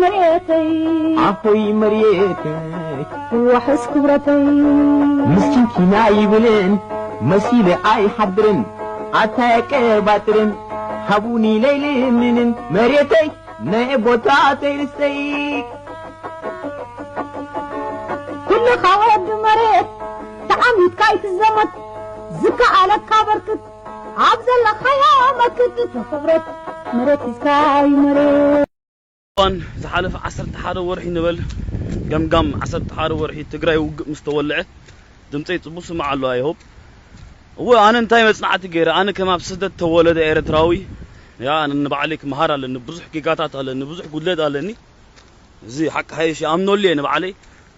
መሬተይ ኣፎይ መሬተይ ዋሕስ ክብረተይ ምስኪንኪና ይብልን መሲለ ኣይሓድርን ኣታ የቀባጥርን ሃቡኒ ለይልምንን መሬተይ ናይ ቦታተይ ርስተይ ኩልኻ ወዲ መሬት ተዓሚትካ ኣይትዘመት ዝከኣለካ በርክት ኣብ ዘለኻዮ መክት ተኽብረት መሬት ሒዝካ እዩ መሬት እዋን ዝሓለፈ ዓሰርተ ሓደ ወርሒ ንበል ገምጋም ዓሰርተ ሓደ ወርሒ ትግራይ ውግእ ምስ ተወልዐ ድምፀይ ፅቡቅ ስማዕ ኣሎ ኣይሆብ እወ ኣነ እንታይ መፅናዕቲ ገይረ ኣነ ከም ኣብ ስደት ተወለደ ኤርትራዊ ያ ኣነ ንባዕለይ ክመሃር ኣለኒ ብዙሕ ጌጋታት ኣለኒ ብዙሕ ጉድለት ኣለኒ እዚ ሓቂ ሓይሽ ይኣምነሉ እየ ንባዕለይ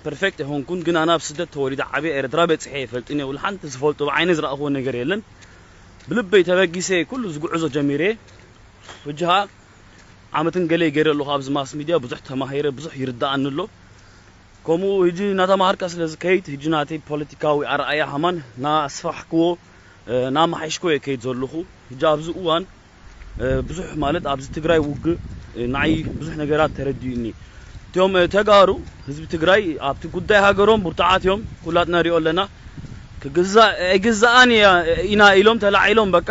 ፐርፌክት ኣይኮንኩን ግን ኣነ ኣብ ስደት ተወሊደ ዓብየ ኤርትራ በፂሐ ይፈልጥን እየ ሓንቲ ዝፈልጦ ብዓይነ ዝረእኽዎ ነገር የለን ብልበይ ተበጊሰ ኩሉ ዝጉዕዞ ጀሚረ ሕጂ ዓመትን ገለ ገይረ ኣለኹ ኣብዚ ማስ ሚድያ ብዙሕ ተማሂረ ብዙሕ ይርዳኣኒ ኣሎ ከምኡ ህጂ እናተማሃርካ ስለ ዝከይድ ህጂ ናተይ ፖለቲካዊ ኣርኣያ ሃማን እናኣስፋሕክዎ እናመሓይሽክዎ እየ ከይድ ዘለኹ ህጂ ኣብዚ እዋን ብዙሕ ማለት ኣብዚ ትግራይ ውግእ ንዓይ ብዙሕ ነገራት ተረዲኡኒ እቶም ተጋሩ ህዝቢ ትግራይ ኣብቲ ጉዳይ ሃገሮም ብርቱዓት እዮም ኩላትና ንሪኦ ኣለና ክግዛእ ኣይግዛኣን እያ ኢና ኢሎም ተላዒሎም በቃ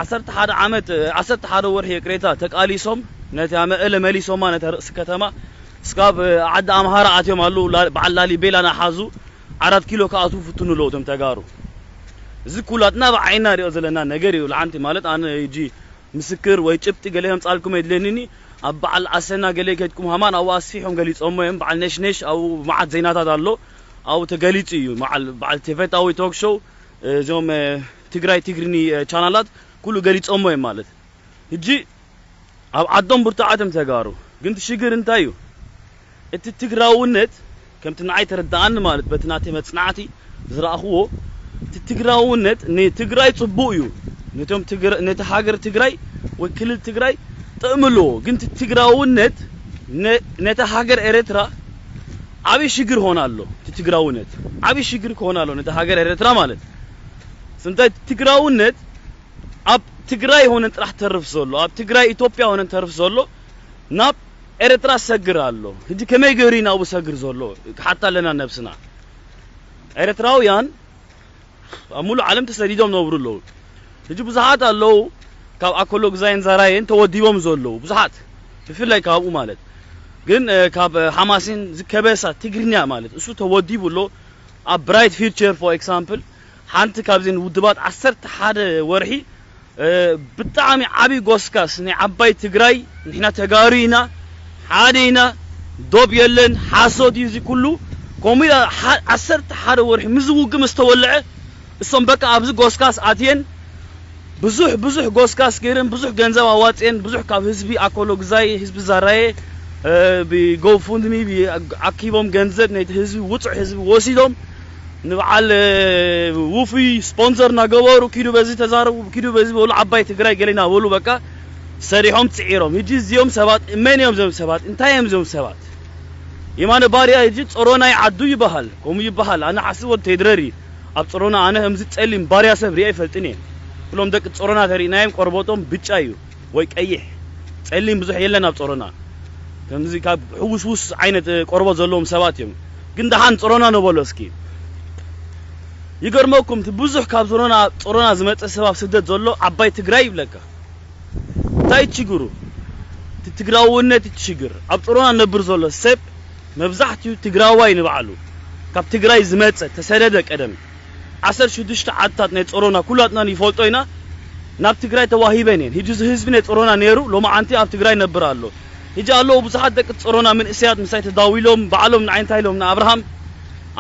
ዓሰርተ ሓደ ዓመት ዓሰርተ ሓደ ወርሒ ይቅሬታ ተቃሊሶም ነታ መቀለ መሊሶማ ነታ ርእሲ ከተማ እስካብ ዓዲ ኣምሃራ ኣትዮም ኣለዉ በዓል ላሊቤላ ናሓዙ ዓራት ኪሎ ክኣትዉ ፍትኑ ኣለዉ እቶም ተጋሩ እዚ ኩላትና ብዓይና ንሪኦ ዘለና ነገር እዩ ሓንቲ ማለት ኣነ ጂ ምስክር ወይ ጭብጢ ገለ ከምፃልኩም የድልየኒኒ ኣብ በዓል ኣሰና ገለ ከድኩም ሃማን ኣብኡ ኣስፊሖም ገሊፆሞ እዮም በዓል ነሽነሽ ኣብኡ መዓት ዜናታት ኣሎ ኣብኡ ተገሊፁ እዩ በዓል ቴፈታዊ ቶክ ሾው እዚኦም ትግራይ ትግርኒ ቻናላት ኩሉ ገሊፆሞ እዮም ማለት ህጂ ኣብ ዓዶም ብርቱዓት እዮም ተጋሩ ግን እቲ ሽግር እንታይ እዩ እቲ ትግራውነት ከምቲ ንዓይ ተረዳኣኒ ማለት በቲ ናተይ መፅናዕቲ ዝረኣኽዎ እቲ ትግራውነት ንትግራይ ፅቡቅ እዩ ነቶም ነቲ ሃገር ትግራይ ወይ ክልል ትግራይ ጥቅሚ ኣለዎ ግን እቲ ትግራውነት ነቲ ሃገር ኤረትራ ዓብይ ሽግር ሆን ኣሎ እቲ ትግራውነት ዓብይ ሽግር ክሆን ኣሎ ነቲ ሃገር ኤረትራ ማለት ስምታይ ትግራውነት ኣብ ትግራይ ሆነን ጥራሕ ተርፍ ዘሎ ኣብ ትግራይ ኢትዮጵያ ሆነን ተርፍ ዘሎ ናብ ኤረትራ ሰግር ኣሎ ህጂ ከመይ ገይሩ ናብኡ ሰግር ዘሎ ክሓታ ኣለና ነብስና ኤረትራውያን ኣብ ሙሉ ዓለም ተሰዲዶም ነብሩ ኣለዉ ህጂ ብዙሓት ኣለዉ ካብ ኣኮሎ ግዛይን ዛራየን ተወዲቦም ዘለዉ ብዙሓት ብፍላይ ካብኡ ማለት ግን ካብ ሓማሴን ዝከበሳ ትግርኛ ማለት እሱ ተወዲቡ ኣሎ ኣብ ብራይት ፊውቸር ፎር ኤግዛምፕል ሓንቲ ካብዘን ውድባት ዓሰርተ ሓደ ወርሒ ብጣዕሚ ዓብዪ ጎስጋስ ናይ ዓባይ ትግራይ ንሕና ተጋሩ ኢና ሓደ ኢና ዶብ የለን ሓሶት እዩ እዚ ኩሉ ከምኡ ኢላ ዓሰርተ ሓደ ወርሒ ምስ ውግእ ምስ ተወልዐ እሶም በቃ ኣብዚ ጎስጋስ ኣትየን ብዙሕ ብዙሕ ጎስጋስ ገይረን ብዙሕ ገንዘብ ኣዋፅየን ብዙሕ ካብ ህዝቢ ኣኮሎ ግዛይ ህዝቢ ዛራየ ብጎፉንድሚ ኣኪቦም ገንዘብ ነቲ ህዝቢ ውፁዕ ህዝቢ ወሲዶም ንበዓል ውፉይ ስፖንሰር እናገበሩ ኪዱ በዚ ተዛረቡ ኪዱ በዚ በሉ ዓባይ ትግራይ ገለ እናበሉ በቃ ሰሪሖም ፅዒሮም ህጂ እዚኦም ሰባት መን እዮም ዞም ሰባት እንታይ እዮም ዞም ሰባት የማነ ባርያ ህጂ ጾሮናይ ዓዱ ይበሃል ከምኡ ይበሃል ኣነ ሓስብ ወድ ቴድረር እዩ ኣብ ጾሮና ኣነ ከምዚ ጸሊም ባርያ ሰብ ሪኣ ይፈልጥን እየ ኩሎም ደቂ ጾሮና ተሪእናዮም ቆርበጦም ብጫ እዩ ወይ ቀይሕ ጸሊም ብዙሕ የለን ኣብ ጾሮና ከምዚ ካብ ሕውስውስ ዓይነት ቆርቦት ዘለዎም ሰባት እዮም ግን ደሓን ጾሮና ንበሎ እስኪ ይገርመኩም እቲ ብዙሕ ካብ ዞሮና ጾሮና ዝመጸ ሰብ ኣብ ስደት ዘሎ ዓባይ ትግራይ ይብለካ እንታይ ችግሩ እቲ ትግራውነት እቲ ችግር ኣብ ጾሮና ነብር ዘሎ ሰብ መብዛሕትኡ ትግራዋይ ንባዕሉ ካብ ትግራይ ዝመጸ ተሰደደ ቀደም ዓሰርተ ሽዱሽተ ዓድታት ናይ ጾሮና ኩላትና ንፈልጦ ኢና ናብ ትግራይ ተዋሂበን እየን። ሕጂ እዚ ህዝቢ ናይ ጾሮና ነይሩ፣ ሎማዓንቲ ኣብ ትግራይ ነብር ኣሎ። ሕጂ ኣለዉ ብዙሓት ደቂ ጾሮና መንእሰያት ምሳይ ተዳዊሎም ባዕሎም ንዓይ እንታይ ኢሎም ንኣብርሃም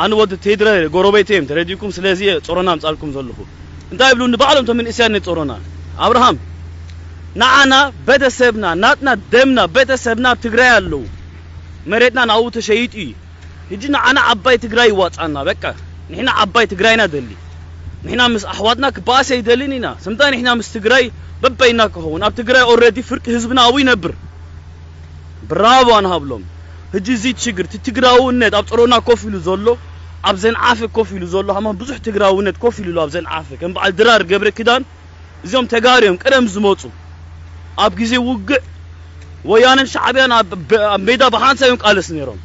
ኣነ ወዲ ቴድረ ጎረቤተይ እዮም ተረዲእኩም ስለዚ እየ ጾሮና ኣምጻልኩም ዘለኹ። እንታይ ይብሉኒ ባዕሎም እቶም መንእሰያት ናይ ጾሮና ኣብርሃም ንዓና ቤተሰብና ናትና ደምና ቤተሰብና ኣብ ትግራይ ኣለዉ መሬትና ናብኡ ተሸይጡ እዩ። ሕጂ ንዓና ዓባይ ትግራይ ይዋፃና በቃ ንሕና ዓባይ ትግራይ ኢና ደሊ ንሕና ምስ ኣሕዋትና ክበኣስ ኣይደልን ኢና ስምታይ ንሕና ምስ ትግራይ በበይና ክኸውን ኣብ ትግራይ ኦረዲ ፍርቂ ህዝብና ኣብኡ ይነብር ብራቮ ኣንሃብሎም ሕጂ እዚ ችግር እቲ ትግራውነት ኣብ ፀሮና ኮፍ ኢሉ ዘሎ ኣብ ዘንዓፈ ኮፍ ኢሉ ዘሎ ሃማ ብዙሕ ትግራውነት ኮፍ ኢሉ ኣሎ ኣብ ዘንዓፈ ከም በዓል ድራር ገብረ ክዳን እዚኦም ተጋሩ እዮም ቀደም ዝመፁ ኣብ ግዜ ውግዕ ወያነን ሻዕብያን ኣብ ብ- ኣብ ሜዳ ብሓንሳብ እዮም ቃለስ ነይሮም።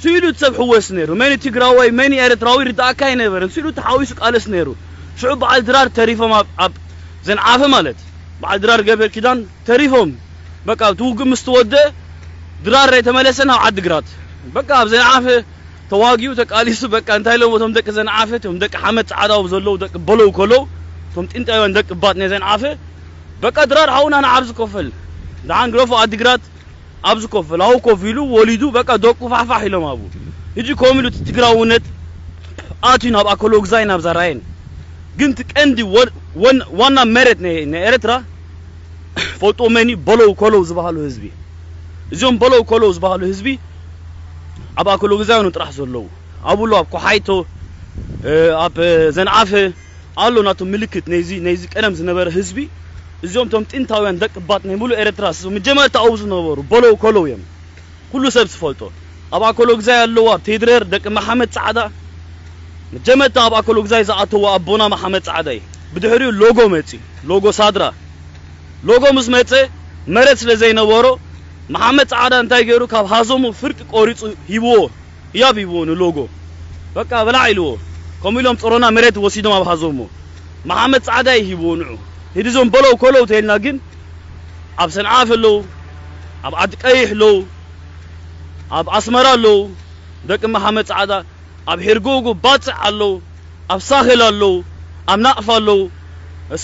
ስኢሉ እቲ ሰብ ሕወስ ነይሩ። መን እዩ ትግራዋይ፣ መን እዩ ኤርትራዊ ርዳእካ ኣይነበረን። ስኢሉ ተሓዊሱ ቃለስ ነይሩ። ሽዑ በዓል ድራር ተሪፎም ኣብ ኣብ ዘንዓፈ ማለት በዓል ድራር ገብረ ኪዳን ተሪፎም። በቃ እቲ ውግእ ምስ ተወደአ ድራር ተመለሰ ናብ ዓዲግራት። በቃ ኣብ ዘንዓፈ ተዋጊኡ ተቃሊሱ። በቃ እንታይ ኢሎም እቶም ደቂ ዘንዓፈ፣ እቶም ደቂ ሓመድ ጻዕዳ ዘለዉ ደቂ በለው ከለው፣ እቶም ጥንታውያን ደቂ ባት ናይ ዘንዓፈ፣ በቃ ድራር ሓውና ንዓብ ዝኮፈል ደሓን ግረፎ ዓዲግራት ኣብ ዝኮፈል ኣብኡ ኮፍ ኢሉ ወሊዱ። በቃ ደቁ ፋሕፋሕ ኢሎም ኣብኡ። ሕጂ ከምኡ ኢሉ እቲ ትግራውነት ኣትዩ ናብ ኣኮሎግዛይ ናብ ዛራየን። ግን እቲ ቀንዲ ወ- ወን- ዋና መሬት ናይ ናይ ኤርትራ ፈልጦ መን እዩ? በለው ከለው ዝበሃሉ ህዝቢ። እዚኦም በለው ከለው ዝበሃሉ ህዝቢ ኣብ ኣኮሎግዛይ እዮም ጥራሕ ዘለዉ። ኣብኡ ኣሎ ኣብ ኮሓይቶ፣ እ፣ ኣብ ዘንዓፈ ኣሎ ናቶም ምልክት ናይዚ ናይዚ ቀደም ዝነበረ ህዝቢ። እዚኦም እቶም ጥንታውያን ደቂ ባት ናይ ሙሉእ ኤርትራ፣ እዞም መጀመርታ ኣብኡ ዝነበሩ በለው ከለው እዮም። ኩሉ ሰብ ዝፈልጦ። ኣብ ኣኮሎግዛይ ኣለዉ፣ ኣብ ቴድረር ደቂ መሓመድ ጻዕዳ። መጀመርታ ኣብ ኣኮሎግዛይ ዝኣተዉ ኣቦና መሓመድ ጻዕዳ እዩ። ብድሕሪኡ ሎጎ መጺ፣ ሎጎ ሳድራ። ሎጎ ምስ መጸ መሬት ስለ ዘይነበሮ መሓመድ ጻዕዳ እንታይ ገይሩ? ካብ ሃዞሙ ፍርቂ ቆሪጹ ሂብዎ። ህያብ ሂብዎ ንሎጎ። በቃ ብላዕ ኢልዎ። ከምኡ ኢሎም ጾሮና መሬት ወሲዶም ኣብ ሃዞሞ። መሓመድ ጻዕዳ እዩ ሂብዎ ንዑ። ሂዲ እዞም በለው ከለው ተይልና ግን ኣብ ሰንዓፈ ኣለዉ፣ ኣብ ዓዲ ቀይሕ ኣለዉ፣ ኣብ ኣስመራ ኣለዉ። ደቂ መሓመድ ጻዕዳ ኣብ ሄርጎጎ ባጽዕ ኣለዉ፣ ኣብ ሳህል ኣለዉ፣ ኣብ ናቕፋ ኣለዉ።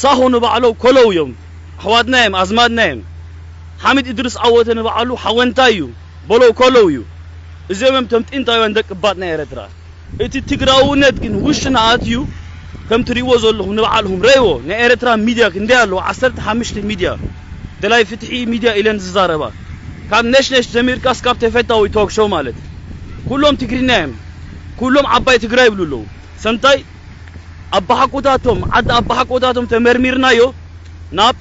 ሳሆ ንባዕሎም ከለው እዮም፣ ኣሕዋትና እዮም፣ ኣዝማድና እዮም። ሓሚድ እድርስ ዓወተ ንባዕሉ ሓወንታይ እዩ፣ በለው ከለው እዩ። እዚኦም እዮም እቶም ጥንታውያን ደቂ ባት ናይ ኤርትራ። እቲ ትግራውነት ግን ውሽና ኣትዩ፣ ከም ትሪእዎ ዘለኹም ንባዕልኹም ረእይዎ። ናይ ኤርትራ ሚድያ ክንደይ ኣለዎ? ዓሰርተ ሓሙሽተ ሚድያ፣ ደላይ ፍትሒ ሚድያ ኢለን ዝዛረባ፣ ካብ ነሽነሽ ጀሚርካ እስካብ ተፈታዊ ቶክ ሾው ማለት ኩሎም ትግርኛ እዮም። ኩሎም ዓባይ ትግራይ ይብሉ ኣለዉ። ሰምታይ ኣባሓጎታቶም ዓዲ ኣባሓጎታቶም ተመርሚርናዮ ናብ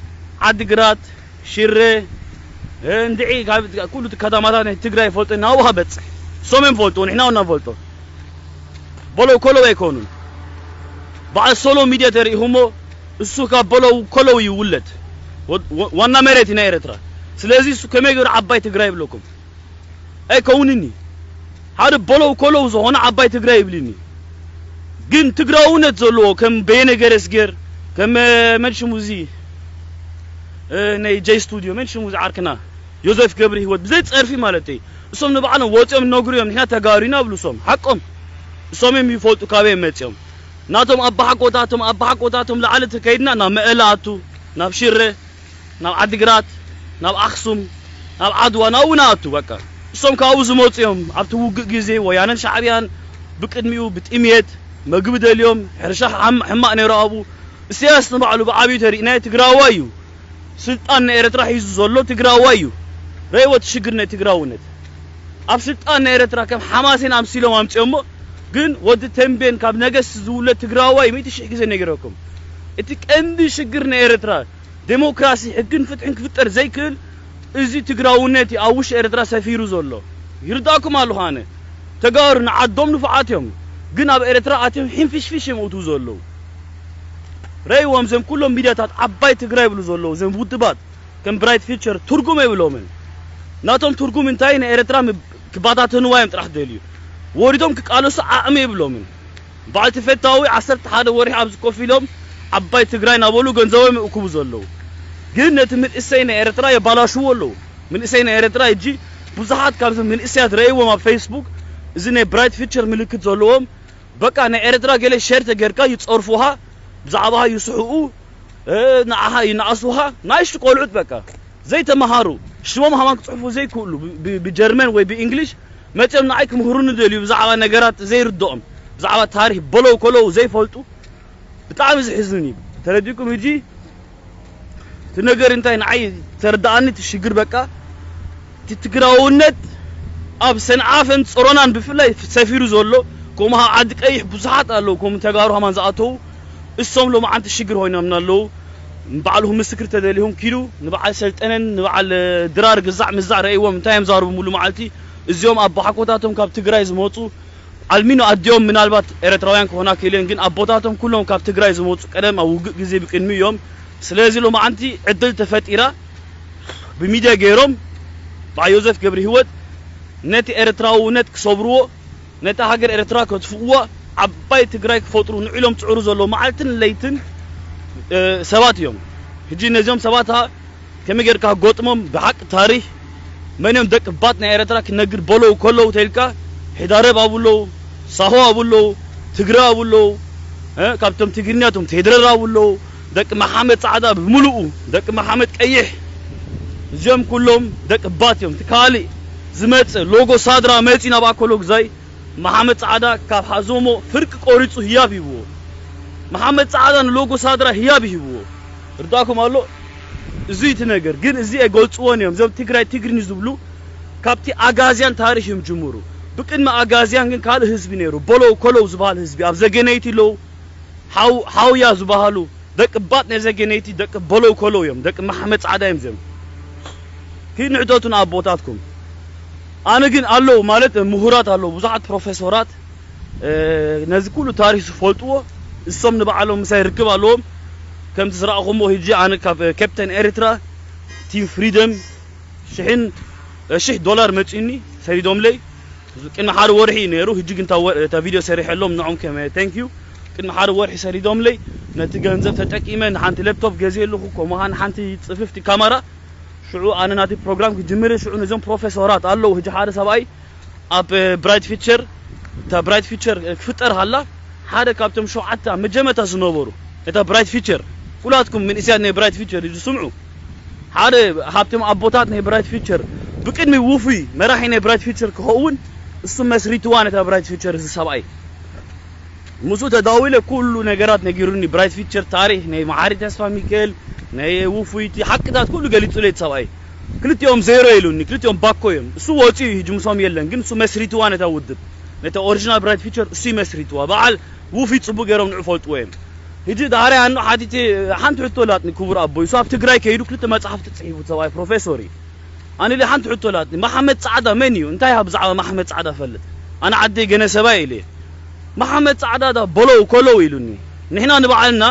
ዓዲግራት ሽረ፣ እንድዒ፣ ካብ ኩሉ እቲ ከተማታት ናይ ትግራይ ይፈልጦ፣ ናብኡ በጽሕ። እሶም እዮም ፈልጦ፣ ንሕና እውን ንፈልጦ። በለው ኮለው ኣይኮኑን። በዓል ሶሎ ሚድያ ተሪኢኹሞ፣ እሱ ካብ በለው ኮለው ይውለድ። ወ- ወ- ዋና መሬት እዩ ናይ ኤርትራ። ስለዚ እሱ ከመይ ገይሩ ዓባይ ትግራይ ይብለኩም? ኣይከውንን እዩ። ሓደ በለው ኮለው ዝኾነ ዓባይ ትግራይ ይብልኒ። ግን ትግራውነት ዘለዎ ከም በየነ ገረስጌር፣ ከም መን ሽሙ እዚ፣ እ፣ ናይ ጀይ ስቱድዮ፣ መን ሽሙ እዚ ዓርክና ዮዘፍ ገብረ ህይወት፣ ብዘይ ጸርፊ ማለት እዩ። እሶም ንባዕሎም ወጺኦም ይነግሩ እዮም፣ ንሕና ተጋሩ ኢና ይብሉ እሶም። ሓቆም። እሶም እዮም ይፈልጡ ካበይ እዮም መጺኦም። ናቶም ኣባሓጎታቶም ኣባሓጎታቶም ላዕሊ ተከይድና ናብ መቐለ ኣቱ፣ ናብ ሽረ፣ ናብ ዓዲግራት፣ ናብ ኣኽሱም፣ ናብ ዓድዋ፣ ናብኡ ንኣቱ። በቃ እሶም ካብኡ ዝመጹ እዮም። ኣብቲ ውግእ ግዜ ወያነን ሻዕብያን ብቅድሚኡ ብጥምየት መግቢ ደልዮም፣ ሕርሻ ሓም- ሕማቕ ነይሩ ኣብኡ። ኢሳያስ ንባዕሉ ብዓብዩ ተሪእናዮ ትግራዋይ እዩ። ስልጣን ናይ ኤርትራ ሒዙ ዘሎ ትግራዋይ እዩ። ረእይዎ እቲ ሽግር ናይ ትግራውነት። ኣብ ስልጣን ናይ ኤርትራ ከም ሓማሴን ኣምሲሎም ኣምጺኦሞ። ግን ወዲ ተንቤን ካብ ነገስ ዝውለድ ትግራዋይ ሚእቲ ሽሕ ግዜ ነጊረኩም። እቲ ቀንዲ ሽግር ናይ ኤርትራ ዴሞክራሲ፣ ሕግን ፍትሕን ክፍጠር ዘይክእል እዚ ትግራውነት እዩ ኣብ ውሽጢ ኤርትራ ሰፊሩ ዘሎ። ይርዳእኩም ኣለኹ ኣነ። ተጋሩ ንዓዶም ንፉዓት እዮም፣ ግን ኣብ ኤርትራ ኣትዮም ሒንፍሽፍሽ እዮም እትው ዘለዉ። ረእይዎም፣ ዘም ኩሎም ሚድያታት ዓባይ ትግራይ ይብሉ ዘለዉ፣ ዘም ውድባት ከም ብራይት ፊውቸር ትርጉም የብሎምን። ናቶም ትርጉም እንታይ? ንኤርትራ ምብ- ክባታተንዋ እዮም ጥራሕ ደልዩ። ወሪዶም ክቃለሱ ዓቕሚ የብሎምን። በዓል ተፈታዊ ዓሰርተ ሓደ ወርሒ ኣብዚ ኮፍ ኢሎም ዓባይ ትግራይ እናበሉ ገንዘቦም ይእክቡ ዘለዉ። ግን ነቲ ምንእሰይ ናይ ኤርትራ የባላሽዎ ኣለዉ። ምንእሰይ ናይ ኤርትራ ሕጂ ብዙሓት ካብዚ ምንእሰያት ረእይዎም ኣብ ፌስቡክ፣ እዚ ናይ ብራይት ፊውቸር ምልክት ዘለዎም፣ በቃ ናይ ኤርትራ ገለ ሸር ተገርካ ይጸርፉኻ፣ ብዛዕባኻ ይስሕኡ፣ እ፣ ንዓኻ ይነኣሱኻ። ናይሽቱ ቆልዑት በቃ ዘይተመሃሩ፣ ሽሞም ሃማን ክጽሕፉ ዘይክእሉ፣ ብ- ብ- ብጀርመን ወይ ብእንግሊሽ መጺኦም ንዓይ ክምህሩኒ ደልዩ ብዛዕባ ነገራት ዘይርድኦም፣ ብዛዕባ ታሪኽ በለው ከለው ዘይፈልጡ። ብጣዕሚ ዘሕዝን እዩ። ተረዲእኩም? ሕጂ እቲ ነገር እንታይ ንዓይ ተረድኣኒ፣ እቲ ሽግር በቃ እቲ ትግራውነት ኣብ ሰንዓፈን ጾሮናን ብፍላይ ሰፊሩ ዘሎ፣ ከምኡ ኣብ ዓዲ ቀይሕ ብዙሓት ኣለዉ፣ ከምኡ ተጋሩ ሃማን ዝኣተዉ፣ እሶም ሎማዓንቲ ሽግር ኮይኖምና ኣለዉ። ባዕልኹም ምስክር ተደሊኹም ኪዱ ንበዓል ሰልጠነን ንበዓል ድራር ግዛዕ ምዛዕ ረእይዎም፣ እንታይ እዮም ዛርቡ ሙሉ መዓልቲ? እዚኦም ኣቦሓጎታቶም ካብ ትግራይ ዝመፁ ኣልሚኖ ኣዲኦም ምናልባት ኤርትራውያን ክኾና ክኢለን፣ ግን ኣቦታቶም ኩሎም ካብ ትግራይ ዝመፁ ቀደም ኣብ ውግእ ግዜ ብቅድሚ እዮም። ስለዚ ሎማዓንቲ ዕድል ተፈጢራ ብሚድያ ገይሮም ብዓ ዮዘፍ ገብረ ህይወት ነቲ ኤርትራውነት ክሰብርዎ፣ ነታ ሃገር ኤርትራ ከጥፍእዋ፣ ዓባይ ትግራይ ክፈጥሩ ንዑ ኢሎም ዝጽዕሩ ዘለዉ መዓልትን ለይትን፣ እ፣ ሰባት እዮም። ሕጂ ነዚኦም ሰባት ከመይ ጌርካ ገጥሞም ብሓቂ ታሪኽ መን እዮም ደቂ ባት ናይ ኤርትራ ክነግር በለው ከለው ተልካ፣ ሒዳረብ ኣብለው፣ ሳሆ ኣብለው፣ ትግረ ኣብለው፣ እ፣ ካብቶም ትግርኛ እቶም ቴድረር ኣብለው፣ ደቂ መሓመድ ጻዕዳ ብምሉኡ፣ ደቂ መሓመድ ቀይሕ፣ እዚኦም ኩሎም ደቂ ባት እዮም። እቲ ካልእ ዝመጽእ ሎጎ ሳድራ መጺ ናብ ኣኮሎ ግዛይ መሓመድ ጻዕዳ ካብ ሓዞሞ ፍርቂ ቆሪጹ ህያብ ሂብዎ። መሓመድ ጻዕዳ ንሎጎ ሳድራ ህያብ ሂብዎ። ርዳእኩም ኣሎ? እዚ እቲ ነገር ግን እዚ ኣይገልጽዎን እዮም። እዞም ትግራይ ትግርኝ ዝብሉ ካብቲ ኣጋዝያን ታሪኽ እዮም ጅምሩ። ብቅድሚ ኣጋዝያን ግን ካልእ ህዝቢ ነይሩ። በለው ከለው ዝበሃል ህዝቢ ኣብ ዘገነይቲ ኣለዉ። ሓው-፣ ሓውያ ዝበሃሉ ደቂ ባት ናይ ዘገነይቲ ደቂ በለው ከለው እዮም። ደቂ መሓመድ ጻዕዳ እዮም እዚኦም። ኪድ ንሕተቱ ንኣቦታትኩም። ኣነ ግን ኣለዉ ማለት ምሁራት ኣለዉ፣ ብዙሓት ፕሮፌሶራት፣ እ፣ ነዚ ኩሉ ታሪኽ ዝፈልጥዎ እሶም ንባዕሎም ምሳይ ርክብ ኣለዎም። ከምቲ ዝረኣኹምዎ ሕጂ ኣነ ካብ፣ እ፣ ኬፕተን ኤርትራ ቲም ፍሪደም ሽሕን፣ እ፣ ሽሕ ዶላር መጺኡኒ ሰዲዶምለይ። ቅድሚ ሓደ ወርሒ እዩ ነይሩ። ሕጂ ግን እታ ወ-፣ እታ ቪድዮ ሰሪሐሎም ንዖም ከም thank you። ቅድሚ ሓደ ወርሒ ሰዲዶምለይ። ነቲ ገንዘብ ተጠቂመ ንሓንቲ ላፕቶፕ ገዝየ ኣለኹ፣ ከምኡ ኸዓ ንሓንቲ ጽፍፍቲ ካሜራ። ሽዑ ኣነ ናተይ ፕሮግራም ክጅምር እየ። ሽዑ ነዞም ፕሮፌሶራት ኣለዉ። ሕጂ ሓደ ሰብኣይ ኣብ ብራይት ፊቸር፣ እታ ብራይት ፊቸር ክፍጠር ሃላ፣ ሓደ ካብቶም ሸውዓተ ኣብ መጀመርታ ዝነበሩ እታ ብራይት ፊቸር፣ ኩላትኩም መንእሰያት ናይ ብራይት ፊቸር እዩ ዝስምዑ፣ ሓደ ሃብቶም ኣቦታት ናይ ብራይት ፊቸር፣ ብቅድሚ ውፉይ መራሒ ናይ ብራይት ፊቸር ክኸውን እሱ መስሪትዋ ነታ ብራይት ፊቸር እዚ ሰብኣይ። ምስኡ ተዳዊለ ኩሉ ነገራት ነጊሩኒ፣ ብራይት ፊቸር ታሪኽ ናይ መሓሪ ተስፋ ሚካኤል፣ ናይ ውፉይቲ ሓቅታት ኩሉ ገሊጹለይ እቲ ሰብኣይ። ክልቲኦም ዜሮ ኢሉኒ፣ ክልቲኦም ባኮ እዮም። እሱ ወጺኡ እዩ፣ ሕጂ ምስኦም የለን፣ ግን እሱ መስሪትዋ ነታ ውድብ፣ ነታ ኦሪጂናል ብራይት ፊቸር እሱ እዩ መስሪትዋ። በዓል ውፉይ ጽቡቅ ገይሮም ንዑ ፈልጥዎ እዮም። ሕጂ ዳሕራይ ኣኖ ሓቲተ ሓንቲ ሕቶ ኣላትኒ፣ ክቡር ኣቦይ፣ እሱ ኣብ ትግራይ ከይዱ ክልተ መጽሓፍቲ ጽሒፉ ሰብኣይ ፕሮፌሶር እዩ። ኣነ ኢለ ሓንቲ ሕቶ ኣላትኒ፣ መሓመድ ጻዕዳ መን እዩ? እንታይ ብዛዕባ መሓመድ ጻዕዳ ፈልጥ? ኣነ ዓደይ ገነ ሰባይ ኢለ። መሓመድ ጻዕዳ ዳ በለው ከለው ኢሉኒ። ንሕና ንባዕልና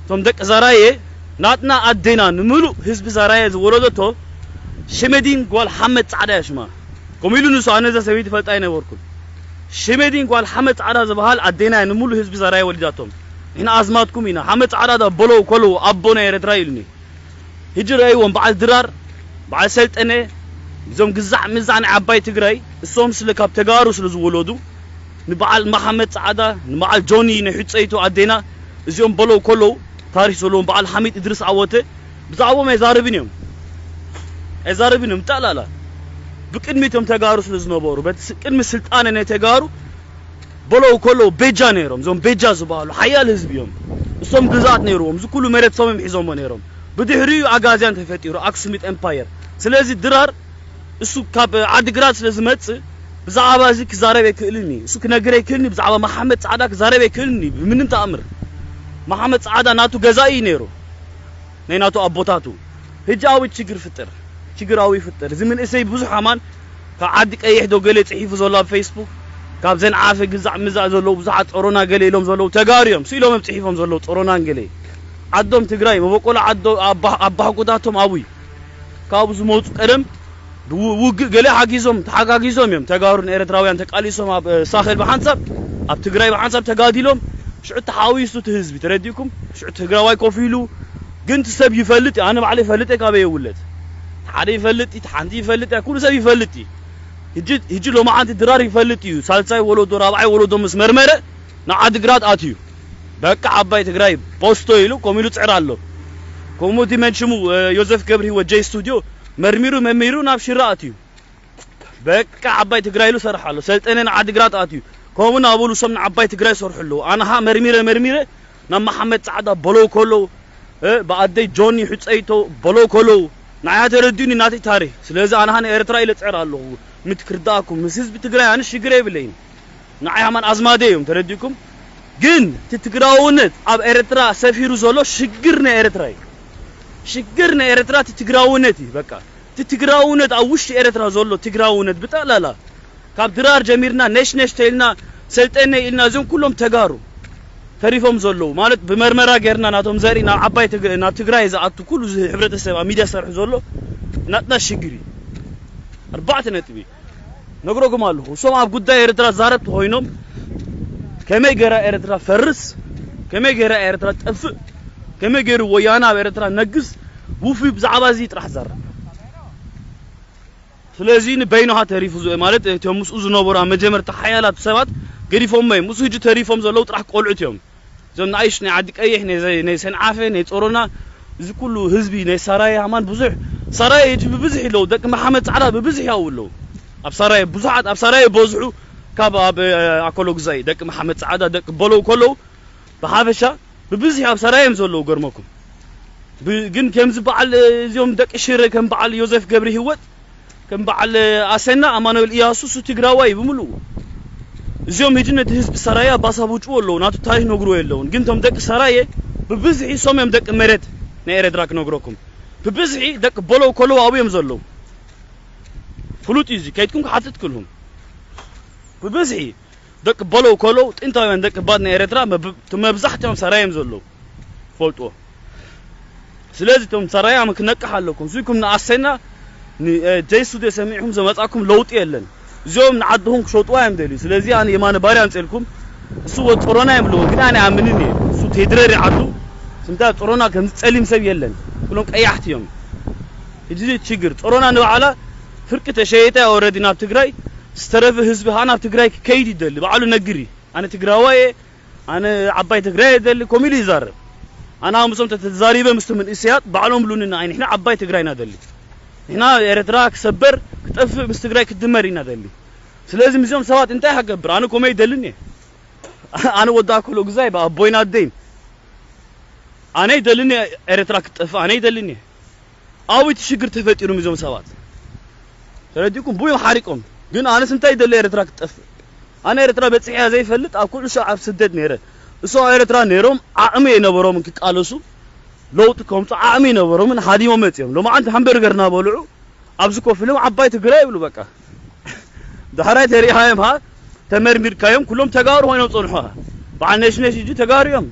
እቶም ደቂ ዘራየ ናትና ኣዴና ንምሉእ ህዝቢ ዘራየ ዝወለደቶ ሽመዲን ጓል ሓመድ ጻዕዳ እያ ሽማ። ከምኡ ኢሉ ንሱ፣ ኣነ እዛ ሰበይቲ ፈልጣ ኣይነበርኩን። ሽመዲን ጓል ሓመድ ጻዕዳ ዝበሃል ኣዴና እያ ንምሉእ ህዝቢ ዘራየ ወሊዳቶም። ንሕና ኣዝማድኩም ኢና። ሓመድ ጻዕዳ ዳ በለው ከለው ኣቦ ናይ ኤርትራ ኢሉኒ። ሕጂ ረእይዎም፣ በዓል ድራር፣ በዓል ሰልጠነ፣ እዞም ግዛዕ ምዛዕ ናይ ዓባይ ትግራይ፣ እሶም ስለ ካብ ተጋሩ ስለ ዝወለዱ፣ ንበዓል መሓመድ ጻዕዳ፣ ንበዓል ጆኒ፣ ናይ ሕጸይቱ ኣዴና፣ እዚኦም በለው ከለው፣ ታሪኽ ዘለዎም፣ በዓል ሓሚድ እድሪስ ዓወተ፣ ብዛዕባኦም ኣይዛረብን እዮም። ኣይዛረብን እዮም፣ ጠቕላላ። ብቅድሚ እቶም ተጋሩ ስለ ዝነበሩ፣ በቲ ስ-፣ ቅድሚ ስልጣነ ናይ ተጋሩ፣ በለው ከለው ቤጃ ነይሮም። እዞም ቤጃ ዝበሃሉ ሓያል ህዝቢ እዮም። እሶም ግዝኣት ነይርዎም። እዚ ኩሉ መሬት ሶም እዮም ሒዞሞ ነይሮም። ብድሕሪኡ ኣጋዝያን ተፈጢሩ፣ ኣክሱሚት ኤምፓየር። ስለዚ ድራር እሱ ካብ ዓዲግራት ስለ ዝመጽእ ብዛዕባ እዚ ክዛረብ ኣይክእልን እዩ። እሱ ክነግር ኣይክእልን እዩ። ብዛዕባ መሓመድ ጻዕዳ ክዛረብ ኣይክእልን እዩ። ብምንም ተኣምር። መሓመድ ጻዕዳ ናቱ ገዛኢ እዩ ነይሩ። ናይ ናቱ ኣቦታቱ። ሕጂ ኣዊ ችግር ፍጥር። ችግር ኣዊ ፍጥር። እዚ መንእሰይ ብዙሕ ኣማን ካብ ዓዲ ቀይሕ ዶ ገለ ጽሒፉ ዘሎ ኣብ ፌስቡክ። ካብ ዘን ዓፈ ግዛዕ ምዛዕ ዘለዉ ብዙሓት ጸሮና ገለ ኢሎም ዘለዉ ተጋሩ እዮም። ስኢሎም እዮም ጽሒፎም ዘለዉ ጸሮናን ገለ። ዓዶም ትግራይ፣ መበቆሎ ዓዶ ኣባ-፣ ኣባሕጎታቶም ኣዊ። ካብኡ ዝመጹ ቀደም ብው-፣ ውግእ ገለ ሓጊዞም፣ ተሓጋጊዞም እዮም። ተጋሩን ኤርትራውያን ተቃሊሶም ኣብ፣ እ፣ ሳሕል ብሓንሳብ፣ ኣብ ትግራይ ብሓንሳብ ተጋዲሎም። ሽዑ ተሓዊሱ እቲ ህዝቢ፣ ተረዲእኩም? ሽዑ ትግራዋይ ኮፍ ኢሉ፣ ግን እቲ ሰብ ይፈልጥ እዩ። ኣነ ባዕለይ ይፈልጥ እየ፣ ካበይ እየ ውለድ። እቲ ሓደ ይፈልጥ እዩ፣ እቲ ሓንቲ ይፈልጥ እያ፣ ኩሉ ሰብ ይፈልጥ እዩ። ሕጂ፣ ሕጂ ሎማዓንቲ ድራር ይፈልጥ እዩ። ሳልሳይ ወለዶ፣ ራብዓይ ወለዶ ምስ መርመረ፣ ንዓዲግራት ኣትዩ። በቃ ዓባይ ትግራይ ቦስቶ ኢሉ፣ ኮም ኢሉ ጽዕር ኣሎ። ከምኡ እቲ መን ሽሙ፣ እ፣ ዮዘፍ ገብረ ህይወት ጀይ ስቱድዮ መርሚሩ፣ መርሚሩ ናብ ሽረ ኣትዩ። በቃ ዓባይ ትግራይ ኢሉ ሰርሕ ኣሎ። ሰልጠነ ንዓዲግራት ኣትዩ። ከምኡ እናበሉ እሶም ንዓባይ ትግራይ ሰርሑ ኣለዉ። ኣነ ሃ መርሚረ፣ መርሚረ ናብ መሓመድ ጻዕዳ በለው ከለው፣ እ፣ ብኣደይ ጆኒ ሕጸይቶ በለው ከለው፣ ንዓያ ተረዲኡኒ ናተይ ታሪኽ። ስለዚ ኣነ ሃ ንኤርትራ ኢለ ጽዕር ኣለኹ። ምት ክርዳእኩም፣ ምስ ህዝቢ ትግራይ ኣነ ሽግር የብለይን። ንዓይ ሃማን ኣዝማደ እዮም፣ ተረዲእኩም? ግን እቲ ትግራውነት ኣብ ኤርትራ ሰፊሩ ዘሎ ሽግር ናይ ኤርትራ እዩ። ሽግር ናይ ኤርትራ እቲ ትግራውነት እዩ፣ በቃ። እቲ ትግራውነት ኣብ ውሽጢ ኤርትራ ዘሎ ትግራውነት ብጠቕላላ ካብ ድራር ጀሚርና ነሽ ነሽ ተኢልና ሰልጠነ ኢልና እዞም ኩሎም ተጋሩ ተሪፎም ዘለዉ ማለት ብመርመራ ጌርና ናቶም ዘርኢ ናብ ዓባይ ትግ-፣ ናብ ትግራይ ዝኣቱ ኩሉ እዚ ሕብረተሰብ ኣብ ሚድያ ዝሰርሑ ዘሎ ናትና ሽግር እዩ። ኣርባዕተ ነጥቢ ነግረኩም ኣለኹ። እሶም ኣብ ጉዳይ ኤርትራ ዛረብቲ ኮይኖም ከመይ ገይራ ኤርትራ ፈርስ፣ ከመይ ገይራ ኤርትራ ጠፍእ፣ ከመይ ገይሩ ወያነ ኣብ ኤርትራ ነግስ፣ ውፉይ ብዛዕባ እዚ ጥራሕ ዛረብ። ስለዚ ንበይኑኻ ተሪፉ ዝ-፣ ማለት እቶም ምስኡ ዝነበሩ ኣብ መጀመርታ ሓያላት ሰባት ገዲፎሞ እዮም። ምስኡ ሕጂ ተሪፎም ዘለዉ ጥራሕ ቆልዑት እዮም። እዞም ንኣይሽ ናይ ዓዲ ቀይሕ፣ ናይ ዘ-፣ ናይ ሰንዓፈ፣ ናይ ጾሮና፣ እዚ ኩሉ ህዝቢ ናይ ሳራየ ሃማን ብዙሕ፣ ሳራየ ሕጂ ብብዝሒ ኣለዉ፣ ደቂ መሓመድ ጻዕዳ ብብዝሒ ኣብኡ ኣለዉ። ኣብ ሳራየ ብዙሓት፣ ኣብ ሳራየ በዝሑ ካብ ኣብ፣ እ፣ ኣኮሎ ግዛይ ደቂ መሓመድ ጻዕዳ፣ ደቂ በለው ከለዉ ብሓፈሻ ብብዝሒ ኣብ ሳራየ እዮም ዘለዉ። ገርመኩም ብ-፣ ግን ከምዚ በዓል፣ እ፣ እዚኦም ደቂ ሽረ ከም በዓል ዮዘፍ ገብረ ህይወት ከም በዓል ኣሰና ኣማኑኤል ኢያሱ እሱ ትግራዋይ ብምልኡ። እዚኦም ሕጂ ነቲ ህዝቢ ሰራየ ኣባሳቡጭዎ ኣለዉ፣ ናቱ ታሪኽ ነግርዎ የለውን። ግን እቶም ደቂ ሰራየ ብብዝሒ እሶም እዮም ደቂ መሬት ናይ ኤረትራ ክነግረኩም። ብብዝሒ ደቂ በለው ከለዉ ኣብኡ እዮም ዘለዉ። ፍሉጥ እዩ እዚ፣ ከይድኩም ክሓትት ክልኹም። ብብዝሒ ደቂ በለው ከለዉ ጥንታውያን ደቂ ባት ናይ ኤረትራ መብ-፣ እቲ መብዛሕትኦም ሰራየ እዮም ዘለዉ። ፈልጥዎ። ስለዚ እቶም ሰራያ ክነቅሕ ኣለኩም። እዚኩም ንኣሰና ን-፣ እ፣ ጀይ ስቱድዮ ሰሚዕኩም ዘመጻኩም ለውጢ የለን። እዚኦም ንዓድኹም ክሸጥዋ እዮም ደልዩ። ስለዚ ኣነ የማነ ባርያ ኣምጽልኩም። እሱ ወ-፣ ጾሮና እዮም ኣለዎ፣ ግን ኣነ ኣምንን እየ። እሱ ቴድረሪ ዓዱ፣ ስምታ ጾሮና ከምዚ ጸሊም ሰብ የለን። ኩሎም ቀያሕቲ እዮም። ሕጂ እዚ ችግር፣ ጾሮና ንባዕላ ፍርቂ ተሸይጣ ኦረዲ ናብ ትግራይ፣ ዝተረፈ ህዝቢ ኸኣ ናብ ትግራይ ክከይድ ይደሊ። ባዕሉ ነግሪ። ኣነ ትግራዋይ እየ፣ ኣነ ዓባይ ትግራይ እየ ደሊ፣ ከምኡ ኢሉ ይዛረብ። ኣነ ምስኦም ተተዛሪበ ምስቲ መንእሰያት ባዕሎም ብሉኒ ንዓይ፣ ንሕና ዓባይ ትግራይ ኢና ደሊ። ንሕና ኤርትራ ክሰበር፣ ክጠፍእ፣ ምስ ትግራይ ክድመር ኢና ደሊ። ስለዚ ምስኦም ሰባት እንታይ ክገብር? ኣነ ከምኡ ኣይደልን እየ። ኣነ ወዲ ኣኮሎ ግዛይ ብኣቦይን ኣደይን። ኣነ ኣይደልን እየ ኤርትራ ክትጠፍእ፣ ኣነ ኣይደልን እየ። ኣብኡ እቲ ሽግር ተፈጢሩ ምስዞም ሰባት። ተረዲእኩም? ብኡ እዮም ሓሪቆም። ግን ኣነስ እንታይ ይደሊ ኤርትራ ክትጠፍእ? ኣነ ኤርትራ በጺሐ ዘይፈልጥ ኣብ ኩዕሾ ኣብ ስደት ነይረ። እሶም ኣብ ኤርትራ ነይሮም ዓቕሚ የነበሮምን ክቃለሱ ለውጢ ከምጹ ዓቕሚ የነበሮምን ሃዲሞም መጺኦም። ሎማዓንቲ ሃምበርገር እናበልዑ ኣብዚ ኮፍ ኢሎም ዓባይ ትግራይ ይብሉ በቃ። ዳሕራይ ተሪኢኻዮም ሃ ተመርሚርካዮም ኩሎም ተጋሩ ኮይኖም ጸንሑ። በዓል ነሽነሽ ሕጂ ተጋሩ እዮም።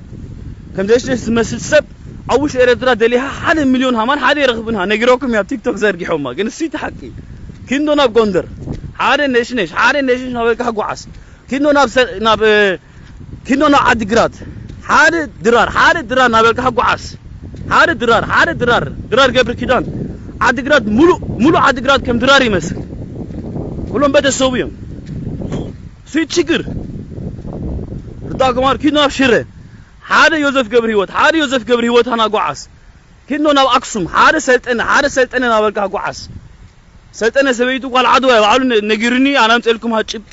ከም ነሽነሽ ዝመስል ሰብ ኣብ ውሽጢ ኤርትራ ደሊኻ ሓደ ሚልዮን ሃማን ሓደ ይረኽብን ሃ ነጊሮኩም እያ ኣብ ቲክቶክ ዘርጊሖማ። ግን እሱ እቲ ሓቂ። ኪንዶ ናብ ጎንደር ሓደ ነሽነሽ ሓደ ነሽነሽ ናበልካ ጓዓስ። ኪንዶ ናብ ሰ-፣ ናብ፣ እ፣ ኪንዶ ናብ ዓዲግራት ሓደ ድራር ሓደ ድራር ናበልካ ጓዓስ። ሓደ ድራር ሓደ ድራር ድራር ገብረ ኪዳን ዓዲግራት ሙሉእ ሙሉእ ዓዲግራት ከም ድራር ይመስል። ኩሎም ቤተሰቡ እዮም። ስዊት ችግር ርዳ ግማር ኪድ ናብ ሽረ ሓደ ዮዘፍ ገብረ ህይወት ሓደ ዮዘፍ ገብረ ህይወት ሃና ጓዓስ። ኪድ ናብ ኣክሱም ሓደ ሰልጠነ ሓደ ሰልጠነ ናበልካ ጓዓስ። ሰልጠነ ሰበይቱ ጓል ዓድዋ እያ ባዕሉ ነ-፣ ነጊሩኒ። ኣነ ኣምፀልኩም ሃ ጭብጢ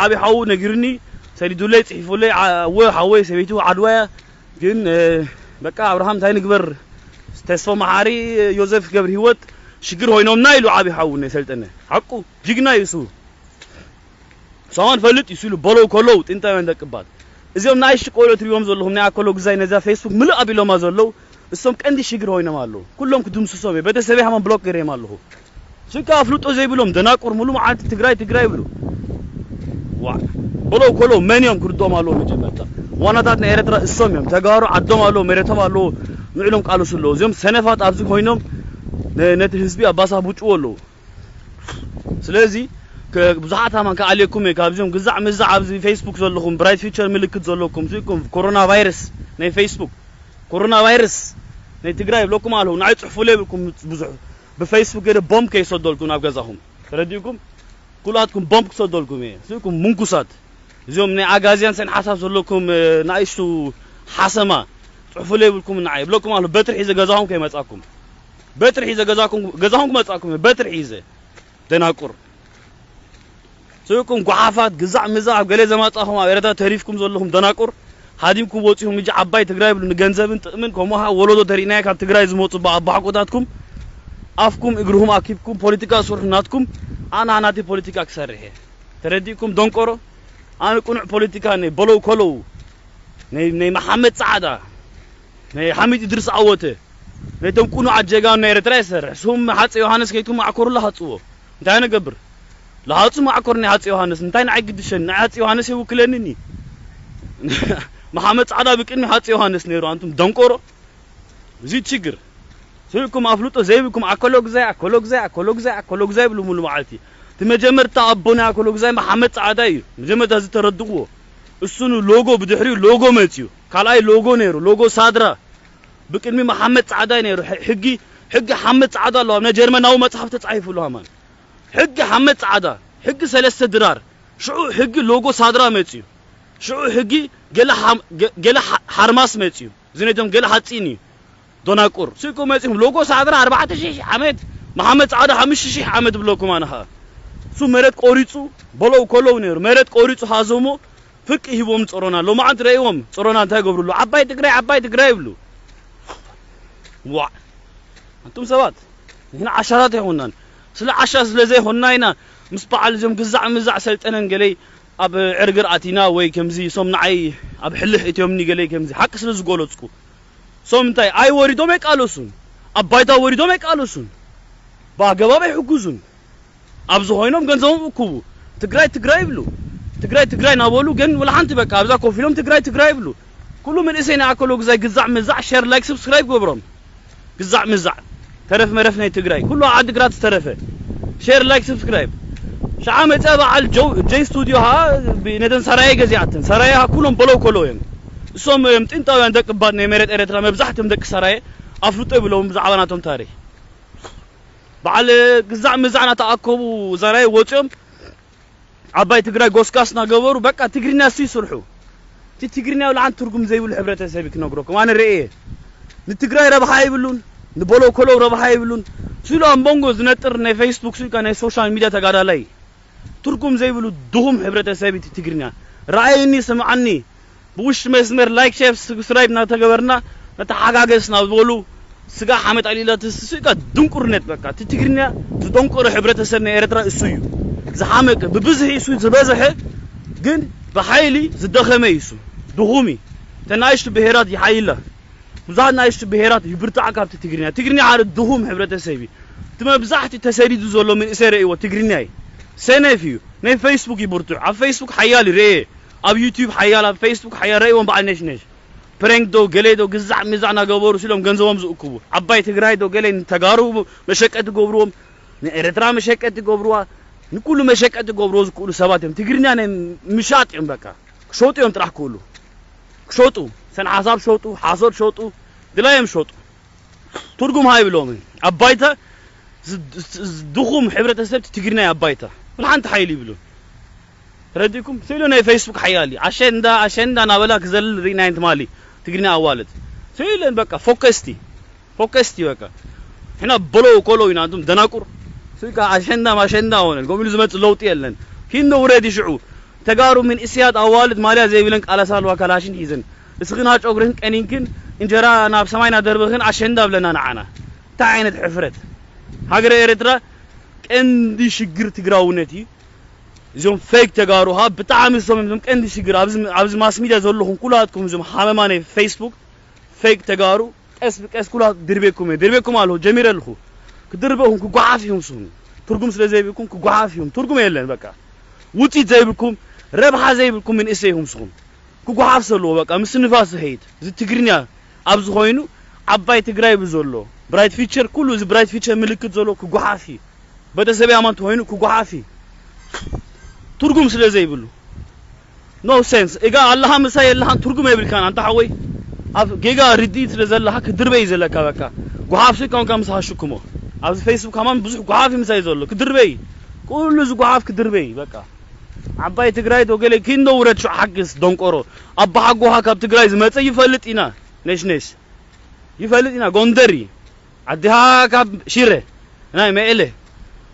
ዓብዪ ሓዉ ነጊሩኒ። ሰዲዱለይ ፅሒፉለይ ዓ-፣ እወ ሓወይ ሰበይቱ ዓድዋ እያ። ግን እ፣ በቃ ኣብርሃም እንታይ ንግበር? ተስፎ መሓሪ፣ ዮዘፍ ገብረ ህይወት ሽግር ኮይኖምና ኢሉ ዓብዪ ሓዉ ናይ ሰልጠነ ሓቁ ጅግና እዩ እሱ። ሰማን ፈልጥ እዩ ሲሉ በለው ከለዉ ጥንታውያን ደቅባት። እዚኦም ንኣሽቱ ቆልዑ ትሪእዎም ዘለኹም ናይ ኣኮሎ ግዛይ ነዛ ፌስቡክ ምልእ ኣቢሎማ ዘለዉ እሶም ቀንዲ ሽግር ኮይኖም ኣለዉ። ኩሎም ክድምስሶም እየ። ቤተሰበይ ሃማን ብሎክ ገይረዮም ኣለኹ። ስካ ኣፍልጦ ዘይብሎም ደናቁር ሙሉ መዓልቲ ትግራይ ትግራይ ይብሉ። ዋ በለው ከለዉ መን እዮም ክርድኦም ኣለዎ መጀመርታ። ዋናታት ናይ ኤርትራ እሶም እዮም። ተጋሩ ዓዶም ኣለዎ፣ መሬቶም ኣለዎ፣ ንዕሎም ቃልሱ ኣለዎ። እዚኦም ሰነፋት ኣብዚ ኮይኖም ነ-፣ ነቲ ህዝቢ ኣባሳቡጭዎ ኣለዉ። ስለዚ ከ-፣ ብዙሓት ሃማን ክኣልየኩም እየ። ካብዚኦም ግዛዕ ምዛዕ ኣብዚ ፌስቡክ ዘለኹም ብራይት ፊቸር ምልክት ዘለኩም ስኢኩም ኮሮና ቫይረስ ናይ ፌስቡክ ኮሮና ቫይረስ ናይ ትግራይ ይብለኩም ኣለኹ። ንዓይ ጽሕፉለይ ይብልኩም ብዙሕ ብፌስቡክ ገለ ቦምብ ከይሰደልኩ ናብ ገዛኹም ተረዲእኩም ኩልኣትኩም ቦምብ ክሰደልኩም እየ። ስኢኩም ምንኩሳት እዚኦም ናይ ኣጋዝያን ሰን ሓሳብ ዘለኩም እ፣ ንኣሽቱ ሓሰማ ጽሕፉለይ ይብልኩም ንዓይ ይብለኩም ኣለኹ። በትሪ ሒዘ ገዛኹም ከይመጻኩም በትሪ ሒዘ ገዛኹም ገዛኹም ክመጻኩም እየ። በትሪ ሒዘ ደናቁር ስብኩም ጓሓፋት ግዛዕ ምዛዕ ኣብ ገለ ዘማጻኹም ኣብ ኤረትራ ተሪፍኩም ዘለኹም ደናቁር ሃዲምኩም ወጺኹም እጂ ዓባይ ትግራይ ብሉ ንገንዘብን ጥቕምን ከምኡ ኸዓ ወለዶ ተሪእናዮ ካብ ትግራይ ዝመጹ ኣባሓጎታትኩም ኣፍኩም እግርኹም ኣኪብኩም ፖለቲካ ስርሑ ናትኩም ኣነ ናተይ ፖለቲካ ክሰርሕ እየ ተረዲእኩም ደንቆሮ ኣነ ቅኑዕ ፖለቲካ ናይ በለው ከለው ናይ ናይ መሓመድ ጻዕዳ ናይ ሓሚድ እድርስ ዓወተ ነቶም ቅኑዓት ጀጋኑ ናይ ኤረትራ ይሰርሕ ስም ሃፀ ዮሃንስ ከይትኩም ማዕኮሩ ለሃፅዎ እንታይ ነገብር ለሃፁ ማዕኮር ናይ ሃፀ ዮሃንስ እንታይ ንዓይ ግድሸኒ ናይ ሃፀ ዮሃንስ የውክለኒኒ መሓመድ ፃዕዳ ብቅድሚ ሃፀ ዮሃንስ ነይሩ ኣንቱም ደንቆሮ እዚ ችግር ስኢልኩም ኣፍልጦ ዘይብልኩም ኣኮሎግዛይ ኣኮሎግዛይ ኣኮሎግዛይ ኣኮሎግዛይ ብሉ ሙሉ መዓልቲ። እቲ መጀመርታ ኣቦ ናይ ኣኮሎግዛይ መሓመድ ጻዕዳ እዩ። መጀመርታ ዝተረድእዎ እሱ ን ሎጎ ብድሕሪኡ ሎጎ መጽዩ። ካልኣይ ሎጎ ነይሩ ሎጎ ሳድራ ብቅድሚ መሓመድ ጻዕዳ እዩ ነይሩ። ሕጊ ሕጊ ሓመድ ጻዕዳ ኣለዋ ናይ ጀርመናዊ መጽሓፍ ተጻሒፉ ኣሎ ሃማን ሕጊ ሓመድ ጻዕዳ ሕጊ ሰለስተ ድራር ሽዑ ሕጊ ሎጎ ሳድራ መጽዩ። ሽዑ ሕጊ ገለ ሓርማስ መጽዩ። እዚ ነቶም ገለ ሓጺን እዩ። ዶናቁር ስኢልኩ መጺኹም ሎጎ ሳድራ ኣርባዕተ ሽሕ ዓመት መሓመድ ጻዕዳ ሓሙሽተ ሽሕ ዓመት ብለኩም ኣነ ኸኣ እሱ መሬት ቆሪጹ በለው ከለው ነይሩ መሬት ቆሪጹ ሃዞሞ ፍቂ ሂቦም ጸሮና ሎማዓንቲ ረእዎም ጸሮና እንታይ ገብርሉ ዓባይ ትግራይ ዓባይ ትግራይ ይብሉ። ዋ ኣንቱም ሰባት ንሕና ዓሻታት ኣይኮናን። ስለ ዓሻ ስለ ዘይኮና ኢና ምስ በዓል እዞም ግዛዕ ምዛዕ ሰልጠነን ገለይ ኣብ ዕርግር ኣቲና ወይ ከምዚ ሶም ንዓይ ኣብ ሕልሕ እትዮምኒ ገለይ ከምዚ ሓቂ ስለ ዝጎለጽኩ ሶም እንታይ ኣይ ወሪዶም ኣይቃለሱን ኣብ ባይታ ወሪዶም ኣይቃለሱን ብኣገባብ ኣይሕጉዙን ኣብዚ ኮይኖም ገንዘቦም እኩቡ ትግራይ ትግራይ ይብሉ ትግራይ ትግራይ ናበሉ ግን ወላ ሓንቲ በቃ ኣብዛ ኮፍ ኢሎም ትግራይ ትግራይ ይብሉ ኩሉ መንእሰይ ናይ ኣከሎ ግዛይ ግዛዕ ምዛዕ ሸር ላይክ ሰብስክራይብ ገብሮም ግዛዕ ምዛዕ ተረፍ መረፍ ናይ ትግራይ ኩሉ ዓዲ ግራት ዝተረፈ ሸር ላይክ ሰብስክራይብ ሸዓ መፀ በዓል ጀይ ስቱዲዮ ሀ ነተን ሰራየ ገዚኣተን ሰራየ ኩሎም በለው ከሎ እዮም እሶም እዮም ጥንታውያን ደቂ ባት ናይ መሬት ኤረትራ መብዛሕትኦም ደቂ ሰራየ ኣፍልጦ ይብሎም ብዛዕባ ናቶም ታሪክ በዓል ግዛዕ ምዛዕ ናተኣከቡ ሰራየ ወፂኦም ዓባይ ትግራይ ጎስጋስ ናገበሩ በቃ ትግርኛ እሱ ይስርሑ እቲ ትግርኛ ብልዓን ትርጉም ዘይብሉ ሕብረተሰብ ክነግረኩም ኣነ ርእየ ንትግራይ ረብሓ ይብሉን ንበሎ ኮለው ረብሓ ይብሉን ስሉ ኣብ መንጎ ዝነጥር ናይ ፌስቡክ ስልካ ናይ ሶሻል ሚድያ ተጋዳላይ ትርጉም ዘይብሉ ድኹም ሕብረተሰብ እቲ ትግርኛ ረኣየኒ ስምዓኒ ብውሽጢ መስመር ላይክ ሼር ስብስክራይብ እናተገበርና ነተሓጋገዝና ዝበሉ ስጋ ሓመድ ኣልኢላ ትስስእካ ድንቁርነት በቃ እቲ ትግርኛ ዝደንቆረ ሕብረተሰብ ናይ ኤርትራ እሱ እዩ ዝሓመቀ ብብዝሒ እሱ ዝበዝሐ ግን ብሓይሊ ዝደኸመ እዩ እሱ ድኹም እዩ ተናእሽቱ ብሄራት ይሓይላ ብዙሓት ናእሽቱ ብሄራት ይብርትዓ ካብቲ ትግርኛ ትግርኛ ሓደ ድኹም ሕብረተሰብ እዩ እቲ መብዛሕቲ ተሰዲዱ ዘሎ መንእሰይ ረእይዎ ትግርኛ እዩ ሰነፍ እዩ ናይ ፌስቡክ ይብርትዕ ኣብ ፌስቡክ ሓያል እዩ ረእየ ኣብ ዩቲዩብ ሓያል ኣብ ፌስቡክ ሓያል ረእይዎም በዓል ነሽነሽ ፕረንክ ዶ ገሌ ዶ ግዛዕ ምዛዕ ናገበሩ ሲሎም ገንዘቦም ዝእክቡ ዓባይ ትግራይ ዶ ገሌ ንተጋሩ መሸቀቲ ገብርዎም ንኤርትራ መሸቀቲ ገብርዋ ንኩሉ መሸቀቲ ገብርዎ ዝክእሉ ሰባት እዮም ትግርኛ ናይ ምሻጥ እዮም በቃ ክሸጡ እዮም ጥራሕ ክእሉ ክሸጡ ሰን ሓሳብ ሸጡ ሓሶት ሸጡ ድላዮም ሸጡ ትርጉም ሃይብሎምን ኣብ ባይታ ድኹም ሕብረተሰብ ትግርኛ ኣብ ባይታ ምን ሓንቲ ሓይሊ ይብሉን ተረዲእኩም ስኢሉ ናይ ፌስቡክ ሓያሊ ኣሸንዳ ኣሸንዳ ናበላ ክዘልል ርኢናየን ትማሊ ትግርኛ ኣዋልድ ስኢለን በቃ ፎከስቲ ፎከስቲ በቃ ሕና በሎ ኮሎ ኢና እንቱም ደናቁር ስልካ ኣሸንዳ ማሸንዳ ሆነን ከምኡ ኢሉ ዝመጽእ ለውጢ የለን ኪንዶ ውረድ ይሽዑ ተጋሩ ምን እስያት ኣዋልድ ማልያ ዘይብለን ቃለሳ ኣለዋ ካላሽን ሒዘን እስኽና ጨጉርህን ቀኒንክን እንጀራ ናብ ሰማይ ናደርበኽን ኣሸንዳ ብለና ንዓና እንታይ ዓይነት ሕፍረት ሃገረ ኤርትራ ቀንዲ ሽግር ትግራውነት እዩ እዞም ፌክ ተጋሩ ካ ብጣዕሚ ዝሰምም እዞም ቀንዲ ሽግር ኣብዚ ኣብዚ ማስ ሚድያ ዘለኹም ኩላትኩም እዞም ሓመማ ናይ ፌስቡክ ፌክ ተጋሩ ቀስ ብቀስ ኩላ ድርቤኩም እየ ድርቤኩም ኣለኹ ጀሚረ ኣለኹ ክድርበኹም ክጓሓፍ ኢኹም ስኹም ትርጉም ስለ ዘይብልኩም ክጓሓፍ ኢኹም ትርጉም የለን በቃ ውፅኢት ዘይብልኩም ረብሓ ዘይብልኩም ምንእሰይ ኢኹም ስኹም ክጓሓፍ ዘለዎ በቃ ምስ ንፋስ ዝኸይድ እዚ ትግርኛ ኣብዚ ኮይኑ ዓባይ ትግራይ ብዘሎ ብራይት ፊቸር ኩሉ እዚ ብራይት ፊቸር ምልክት ዘሎ ክጓሓፍ እዩ በተሰብ ኣማን ተኮይኑ ክጓሓፍ እዩ ትርጉም ስለ ዘይብሉ no sense እጋ ኣለኻ ምሳይ የለኻን ትርጉም የብልካን ኣንታ ሓወይ ኣብ ጌጋ ርድኢት ስለ ዘለኻ ክድርበይ ዘለካ በቃ ጉሓፍ ሲ ከምካ ምሳኻ ሽክሞ ኣብዚ ፌስቡክ ከማን ብዙሕ ጉሓፍ ምሳይ ዘሎ ክድርበይ ኩሉ እዚ ጉሓፍ ክድርበይ በቃ ዓባይ ትግራይ ዶ ገለ ኪንዶ ውረድ ሹዕ ሓግዝ ደንቆሮ ኣባሓጎኻ ካብ ትግራይ ዝመፀ ይፈልጥ ኢና ነሽነሽ ይፈልጥ ኢና ጎንደር እዩ ኣዲኻ ካብ ሽረ ናይ መኤለ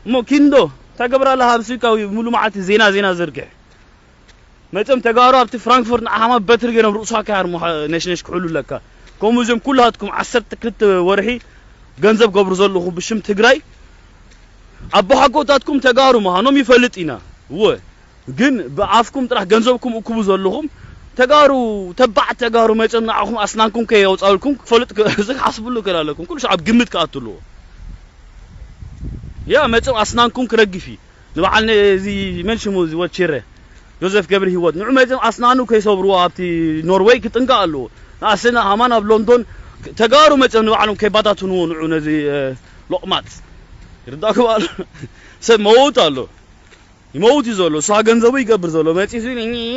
እሞ ኪንዶ እንታይ ገብራ ኣለኻ ኣብ ስዊካዊ ሙሉ መዓልቲ ዜና ዜና ዘርግሕ መፅም ተጋሩ ኣብቲ ፍራንክፈርት ንዓኻማ በትሪ ገይሮም ርእስኻ ከያርሞ ነሽነሽ ክሕሉ ኣለካ ከምኡ እዚኦም ኩላትኩም ዓሰርተ ክልተ ወርሒ ገንዘብ ገብሩ ዘለኹ ብሽም ትግራይ ኣቦሓጎታትኩም ተጋሩ ምዃኖም ይፈልጥ ኢና እወ ግን ብኣፍኩም ጥራሕ ገንዘብኩም እኩቡ ዘለኹም ተጋሩ ተባዕ ተጋሩ መፅም ንዓኹም ኣስናንኩም ከየውፃልኩም ክፈልጥ እዚ ክሓስብሉ ክእል ኣለኩም ኩሉ ኣብ ግምት ክኣትልዎ ያ መፅም ኣስናንኩም ክረግፍ እዩ ንበዓል እዚ መን ሽሙ እዚ ወድ ሽረ ጆዘፍ ገብሪ ህይወት ንዑ መፅም ኣስናኑ ከይሰብርዎ ኣብቲ ኖርወይ ክጥንቀቕ ኣለዎ ንኣስና ሃማን ኣብ ሎንዶን ተጋሩ መፅኦም ንባዕሎም ከይባታትንዎ ንዑ ነዚ እ፣ ሎቕማፅ ይርዳእኩም ኣሎ። ሰብ መውት ኣሎ፣ ይመውት እዩ ዘሎ። እሱ ገንዘቡ ይገብር ዘሎ መፂ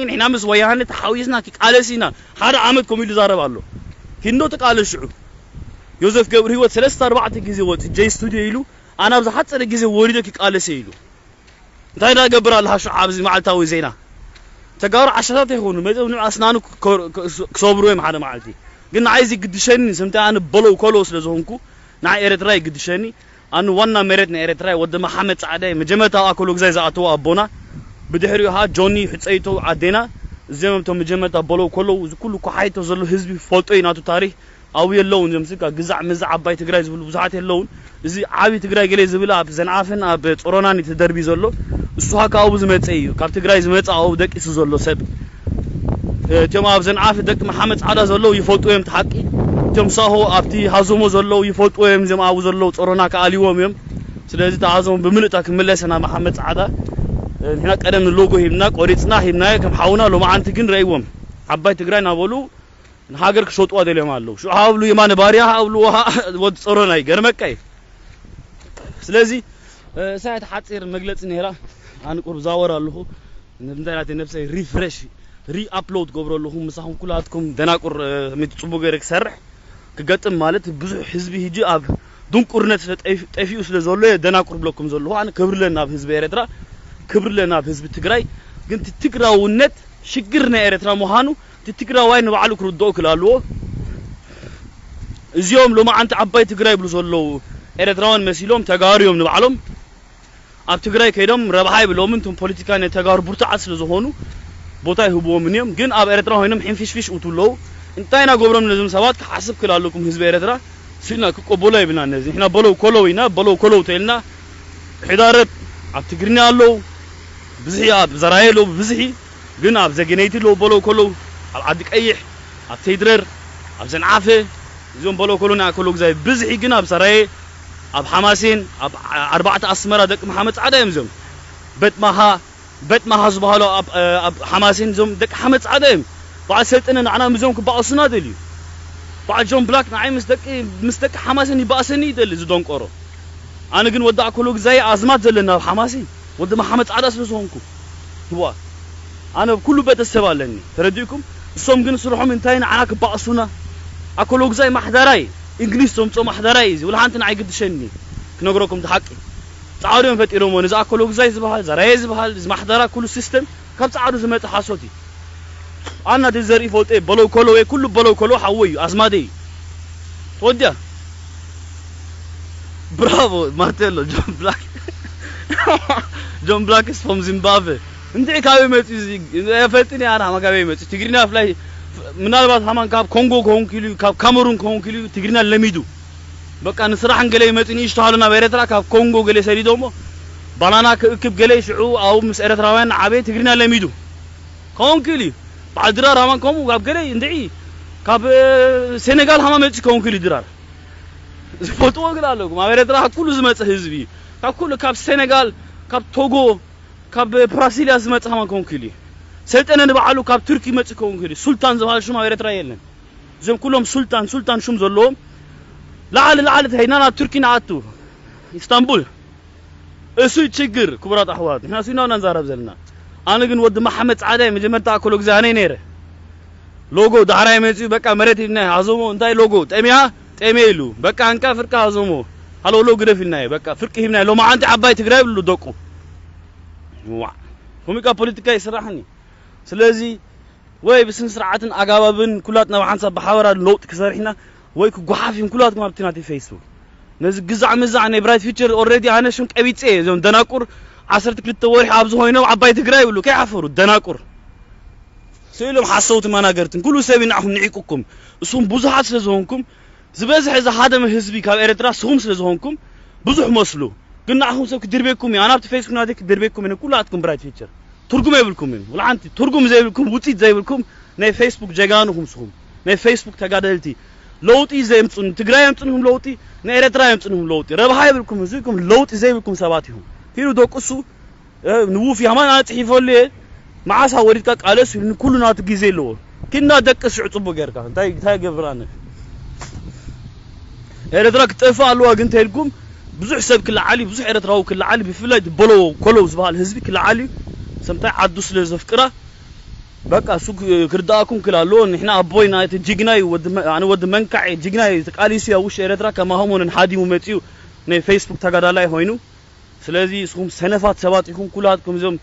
ንሕና ምስ ወያነ ተሓዊስና ክቃለስ ኢና። ሓደ ዓመት ከምኡ ኢሉ ዛረብ ኣሎ። ኪንዶ ትቃለስ ሽዑ። ዮዘፍ ገብረ ህይወት ሰለስተ ኣርባዕተ ግዜ ወፂ ጀይ ስቱዲዮ ኢሉ ኣነ ኣብ ዝሓፀረ ግዜ ወሪደ ክቃለስ እየ ኢሉ። እንታይ ዳገብር ኣለካ ሽዑ ኣብዚ መዓልታዊ ዜና? ተጋሩ ዓሻታት ይኾኑ መፅኦም ንዑ ኣስናኑ ክሰብሩ እዮም ሓደ መዓልቲ። ግን ንዓይ እዚ ግድሸኒ ስምቲ ኣነ በለው ከለው ስለ ዝኾንኩ ንዓይ ኤረትራ ይግድሸኒ። ኣነ ዋና መሬት ናይ ኤረትራ ወዲ መሓመድ ጻዕዳ መጀመርታ ኣኮሎግዛይ ዝኣተወ ኣቦና ብድሕሪኡ ኸዓ ጆኒ ሕፀይቶ ኣዴና እዚኦም እቶም መጀመርታ በለው ከለው እዚ ኩሉ ኮሓይቶ ዘሎ ህዝቢ ፈልጦ እዩ ናቱ ታሪክ ኣብኡ የለውን። እዞም ስካ ግዛዕ ምዛዕ ዓባይ ትግራይ ዝብሉ ብዙሓት የለውን። እዚ ዓብዪ ትግራይ ገለ ዝብል ኣብ ዘንዓፍን ኣብ ጾሮናን እዩ ተደርቢ ዘሎ። እሱ ኸዓ ካብኡ ዝመፀ እዩ። ካብ ትግራይ ዝመፀ ኣብኡ ደቂሱ ዘሎ ሰብ። እቶም ኣብ ዘንዓፍ ደቂ መሓመድ ፃዕዳ ዘለዉ ይፈልጡ እዮም። እቲ ሓቂ እቶም ሳሆ ኣብቲ ሃዞሞ ዘለዉ ይፈልጡ እዮም። እዚኦም ኣብኡ ዘለዉ ጾሮና ክኣልዎም እዮም። ስለዚ እቲ ሃዞሞ ብምልእታ ክምለስ ናብ መሓመድ ፃዕዳ ንሕና ቀደም ንሎጎ ሂብና ቆሪፅና ሂብናዮ ከም ሓውና ሎማዓንቲ ግን ረእይዎም ዓባይ ትግራይ እናበሉ ንሃገር ክሸጥዋ ደልዮም ኣለዉ። ሽዑ ሃብሉ የማነ ባርያ ሃብሉ ወዲ ጸሮና ይገርመካ እዩ። ስለዚ እ፣ ሳያት ሓጺር መግለጺ ነይራ። ኣነ ቁሩብ ዛወር ኣለኹ። እንታይ ናተይ ነብሰይ ሪፍሬሽ ሪኣፕሎድ ገብሮ ኣለኹ። ምሳኹም ኩላትኩም ደናቁር እ፣ ምት ጽቡቅ ገይረ ክሰርሕ ክገጥም ማለት ብዙሕ ህዝቢ ህጂ ኣብ ድንቁርነት ስለ ጠፊ- ጠፊኡ ስለ ዘሎ እየ ደናቁር ብለኩም ዘለኹ። ኣነ ክብሪ ኣለኒ ኣብ ህዝቢ ኤርትራ፣ ክብሪ ኣለኒ ኣብ ህዝቢ ትግራይ። ግን እቲ ትግራውነት ሽግር ናይ ኤርትራ ምዃኑ እቲ ትግራዋይ ንባዕሉ ክርድኦ ክል ኣለዎ። እዚኦም ሎማዓንቲ ዓባይ ትግራይ ይብሉ ዘለዉ ኤርትራውያን መሲሎም ተጋሩ እዮም ንባዕሎም። ኣብ ትግራይ ከይዶም ረብሓ ይብሎምን እቶም ፖለቲካ ናይ ተጋሩ ብርቱዓት ስለ ዝኾኑ ቦታ ይህብዎምን እዮም። ግን ኣብ ኤርትራ ኮይኖም ሕንፍሽፍሽ እውቱ ኣለዉ። እንታይ ኢና ገብሮም ነዞም ሰባት ክሓስብ ክል ኣለኩም ህዝቢ ኤርትራ ስኢልና ክቀበሎ ይብልና ነዚ ንሕና በለው ኮለው ኢና በለው ኮለው ተኢልና ሕዳረት ኣብ ትግርኛ ኣለዉ ብዝሒ ኣብ ዘራየ ኣለዉ ብዝሒ ግን ኣብ ዘገነይቲ ኣለዉ በለው ኮለው ኣብ ዓዲ ቀይሕ ኣብ ተይድረር ኣብ ዘንዓፈ እዚኦም በለው ኮለው ናይ ኣኮሎግዛይ ብዝሒ ግን ኣብ ሰራየ ኣብ ሓማሴን ኣብ ኣርባዕተ ኣስመራ ደቂ መሓመድ ጻዕዳ እዮም እዚኦም በጥማኻ በጥማኻ ዝበሃሉ ኣብ ኣብ ሓማሴን እዞም ደቂ ሓመድ ጻዕዳ እዮም በዓል ሰልጠነ ንዓና ምስዞም ክባኣሱና ደልዩ በዓል ጆን ብላክ ንዓይ ምስ ደቂ ምስ ደቂ ሓማሴን ይባኣሰኒ ይደሊ ዝደንቆሮ ኣነ ግን ወዲ ኣኮሎግዛይ ኣዝማድ ዘለና ኣብ ሓማሴን ወዲ መሓመድ ጻዕዳ ስለ ዝኾንኩ ህዋ ኣነ ኩሉ ቤተሰብ ኣለኒ ተረዲእኩም እሶም ግን ስርሖም እንታይ ንዓና ክባኣሱና ኣኮሎግዛይ ማሕዳራይ እንግሊዝ ዘምጾ ማሕዳራይ እዚ ወላ ሓንቲ ንዓይ ግድሸኒ ክነግረኩም ሓቂ ጻዕሩ እዮም ፈጢሮሞ ነዚ ኣኮሎግዛይ ዝበሃል ዘራየ ዝበሃል እዚ ማሕዳራ ኩሉ ሲስተም ካብ ጻዕሩ ዝመጸ ሓሶት እዩ ኣና ደዘርኢ ፈልጠ በለው ከሎ ወይ ኩሉ በለው ከሎ ሓወይ እዩ ኣዝማደይ እዩ ተወዲያ ብራቮ ማርቴሎ ጆን ብላክ ጆን ብላክ ስፖም ዚምባብዌ እንድዒ ካበይ መፅኡ እዚ ኣይፈልጥን እየ ኣነ ሃማ ካበይ መፅኡ ትግርኛ ፍላይ ምናልባት ሃማን ካብ ኮንጎ ክኸውን ክኢሉ እዩ ካብ ካመሩን ክኸውን ክኢሉ እዩ ትግርኛ ለሚዱ በቃ ንስራሕ ገለ ይመፅእ ንእሽቶ ሃሎ ናብ ኤረትራ ካብ ኮንጎ ገለ ሰዲዶሞ ባናና ክእክብ ገለ ሽዑ ኣብኡ ምስ ኤረትራውያን ዓበየ ትግርኛ ለሚዱ ክኸውን ክእል እዩ በዓል ድራር ሃማን ከምኡ ካብ ገለ እንድዒ ካብ ሴኔጋል ሃማ መፅእ ክኸውን ክእል እዩ ድራር ዝፈልጥዎ ግን ኣለኩም ኣብ ኤረትራ ካብ ኩሉ ዝመፀ ህዝቢ እዩ ካብ ኩሉ ካብ ሴኔጋል ካብ ቶጎ ካብ ብራሲልያ ዝመፀ ሃማን ክኸውን ክእል እዩ ሰልጠነ ንባዕሉ ካብ ቱርኪ መፅእ ክኸውን ክእል እዩ ሱልጣን ዝበሃል ሽም ኣብ ኤረትራ የለን እዞም ኩሎም ሱልጣን ሱልጣን ሽም ዘለዎም ላዕሊ ላዕሊ ተኸይድና ናብ ቱርኪ ንኣቱ ኢስታንቡል እሱ ችግር ክቡራት ኣሕዋት ንሕና ስኢና ኢና ንዛረብ ዘለና ኣነ ግን ወዲ መሓመድ ፃዕዳ መጀመርታ ኣኮሎ ግዜ ኣነ ነይረ ሎጎ ዳሕራይ መፂኡ በቃ መሬት ኢልና ሃዞሞ እንታይ ሎጎ ጠሚያ ጠሚያ ኢሉ በቃ እንካ ፍርቂ ሃዞሞ ሃለውለው ግደፍ ኢልናዮ በቃ ፍርቂ ሂብናዮ ሎማዓንቲ ዓባይ ትግራይ ይብሉ ደቁ ዋ ኮሚቃ ፖለቲካ ይስራሕኒ ስለዚ ወይ ብስነ ስርዓትን ኣጋባብን ኩላትና ብሓንሳብ ብሓበራ ለውጢ ክሰርሕ ኢና ወይ ክጓሓፍ እዮም ኩላትኩም ኣብቲ ናተይ ፌስቡክ ነዚ ግዛዕ ምዛዕ ናይ ብራይት ፊቸር ኦልሬዲ ኣነ ሽም ቀቢፀ እየ እዞም ደናቁር ዓሰርተ ክልተ ወርሒ ኣብዚ ኮይኖም ዓባይ ትግራይ ይብሉ ከይሓፈሩ ደናቁር ስኢሎም ሓሰውቲ ማናገርትን ኩሉ ሰብ ይንዓኹም ንዒቁኩም እሱም ብዙሓት ስለ ዝኾንኩም ዝበዝሐ ዝሃደመ ህዝቢ ካብ ኤረትራ ስኹም ስለ ዝኾንኩም ብዙሕ መስሉ ግን ንዓኹም ሰብ ክድርቤኩም እዩ ኣነ ኣብቲ ፌስቡክ ናተይ ክድርቤኩም እየ ኩላትኩም ብራይት ፊቸር ትርጉም የብልኩምን ወላ ሓንቲ ትርጉም ዘይብልኩም ውፅኢት ዘይብልኩም ናይ ፌስቡክ ጀጋኑ ኩምስኹም ናይ ፌስቡክ ተጋደልቲ ለውጢ ዘምፅን ትግራይ የምፅንኩም ለውጢ ንኤረትራ የምፅንኩም ለውጢ ረብሃ የብልኩም ህዝብኩም ለውጢ ዘይብልኩም ሰባት ኢኹም ኪዱ ደቅሱ ንውፍ ያማን ኣነ ፅሒፈሉ እየ መዓሳ ወሪድካ ቃለስ ኩሉ ናቱ ግዜ ኣለዎ ኪድና ደቅስ ሽዑ ፅቡቅ ጌርካ እንታይ እንታይ ገብር ኣነ ኤረትራ ክትጠፍእ ኣለዋ ግን እንተልኩም ብዙሕ ሰብ ክለዓል እዩ፣ ብዙሕ ኤረትራዊ ክለዓል እዩ፣ ብፍላይ በሎ ኮሎ ዝበሃል ህዝቢ ክለዓል እዩ። ሰምታይ ዓዱ ስለ ዘፍቅራ በቃ እሱ ክ- ክርዳኣኩም ክል ኣለዎ። ንሕና ኣቦይ ናይቲ ጅግና እዩ፣ ወዲ መ- ኣነ ወዲ መንካዕ እየ፣ ጅግና እዩ፣ ተቃሊሱ እዩ ኣብ ውሽጢ ኤረትራ ከማሆሞንን ሃዲሙ መጺኡ ናይ ፌስቡክ ተጋዳላይ ኮይኑ። ስለዚ እስኹም ሰነፋት ሰባት ኢኹም ኩላትኩም እዞም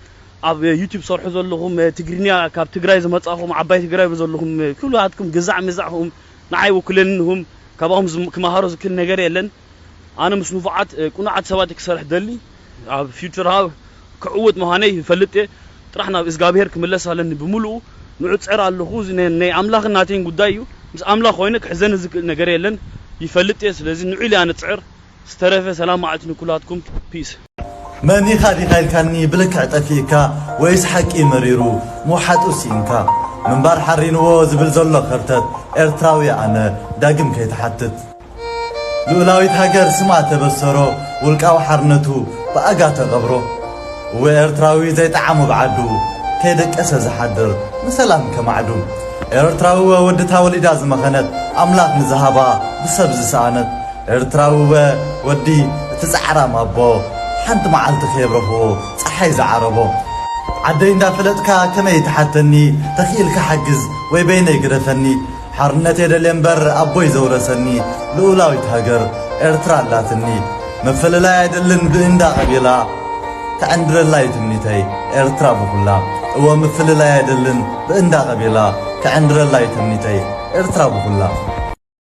ኣብ ዩቲዩብ ሰርሑ ዘለኹም ትግርኛ ካብ ትግራይ ዝመጻኹም ዓባይ ትግራይ ዘለኹም ኩላትኩም ግዛዕ ምዛዕኹም ንዓይ ውክለንኹም ካባኹም ዝም- ክመሃሮ ዝክል ነገር የለን። ኣነ ምስ ንፉዓት እ፣ ቁኑዓት ሰባት ክሰርሕ ደሊ ኣብ ፊውቸር ሃብ ክዕወት ምዃነይ ይፈልጥ እየ። ጥራሕ ናብ እግዚኣብሔር ክምለስ ኣለኒ ብምሉኡ ንዑ ጸር ኣለኹ። እዚ ናይ ናይ ኣምላኽን ናተይን ጉዳይ እዩ። ምስ ኣምላኽ ኮይነ ክሕዘኒ ዝክእል ነገር የለን ይፈልጥ እየ። ስለዚ ንዑ ኢለ ኣነ ጽዕር ዝተረፈ ሰላም መዓልቲ ንኩላትኩም። ፒስ። መን ኢኻ ዲኻ ኢልካኒ ብልክዕ ጠፊእካ ወይስ ሓቂ መሪሩ ምውሓጡ ስኢንካ ምንባር ሓሪንዎ ዝብል ዘሎ ከርተት ኤርትራዊ ኣነ ዳግም ከይትሓትት ልኡላዊት ሃገር ስማ ተበሰሮ ውልቃዊ ሓርነቱ ብኣጋ ተቐብሮ እወ ኤርትራዊ ዘይጠዓሞ ብዓዱ ከይደቀሰ ዝሓድር ንሰላም ከማዕዱ ኤርትራዊ ወዲ ታወሊዳ ዝመኸነት ኣምላኽ ንዝሃባ ብሰብ ዝሰኣነት ኤርትራዊ ወዲ እቲ ጻዕራም ኣቦ ሓንቲ መዓልቲ ከየብረኽዎ ጸሓይ ዝዓረቦ ዓደይ እንዳፈለጥካ ከመይ ትሓተኒ ተኽኢልካ ሓግዝ ወይ በይነይ ግደፈኒ ሓርነት የደልየ እምበር ኣቦይ ዘውረሰኒ ልኡላዊት ሃገር ኤርትራ ኣላትኒ ምፍልላይ ኣይደልን ብእንዳ ቀቢላ ክዕንድረላ እዩ ትምኒተይ ኤርትራ ብኹላ እወ ምፍልላይ ኣይደልን ብእንዳ ቀቢላ ክዕንድረላ እዩ ትምኒተይ ኤርትራ ብኹላ